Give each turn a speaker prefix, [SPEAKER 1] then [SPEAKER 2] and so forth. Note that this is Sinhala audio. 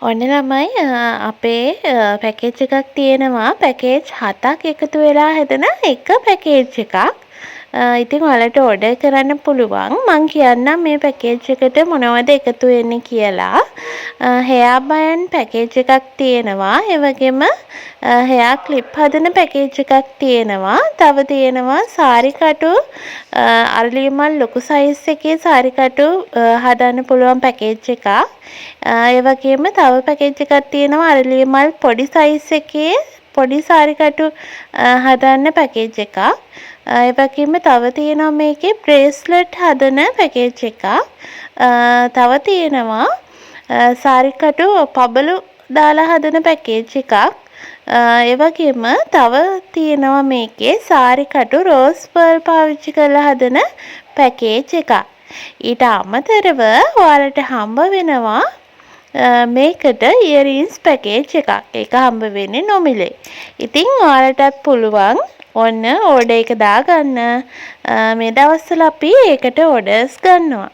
[SPEAKER 1] ඔන්න ළමයි, අපේ පැකේජ් එකක් තියෙනවා, පැකේජ් හතක් එකතු වෙලා හැදෙන එක පැකේජ් එකක්. ඉතින් ඔයාලට ඕඩර් කරන්න පුළුවන්. මං කියන්නම් මේ පැකේජ් එකට මොනවද එකතු වෙන්නේ කියලා. හෙයා බෑන්ඩ් පැකේජ් එකක් තියෙනවා. ඒ වගේම හෙයා ක්ලිප් හදන පැකේජ් එකක් තියෙනවා. තව තියෙනවා සාරි කටු, අරලිය මල් ලොකු සයිස් එකේ සාරි කටු හදන්න පුළුවන් පැකේජ් එකක්. ඒ වගේම තව පැකේජ් එකක් තියෙනවා, අරලිය මල් පොඩි සයිස් එකේ පොඩි සාරි කටු හදන්න පැකේජ් එකක්. ඒ වගේම තව තියෙනවා මේකේ බ්‍රේස්ලට් හදන පැකේජ් එකක්. තව තියෙනවා සාරි කටු පබළු දාලා හදන පැකේජ් එකක්. ඒ වගේම තව තියෙනවා මේකේ සාරි කටු රෝස් පර්ල් පාවිච්චි කරලා හදන පැකේජ් එකක්. ඊට අමතරව ඔයාලට හම්බ වෙනවා මේකට ඉයරින්ස් පැකේජ් එකක්. ඒක හම්බ වෙන්නේ නොමිලේ. ඉතින් ඔයාලටත් පුළුවන් ඔන්න ඕඩර් එක දාගන්න. මේ දවස්වල අපි ඒකට ඕඩර්ස් ගන්නවා.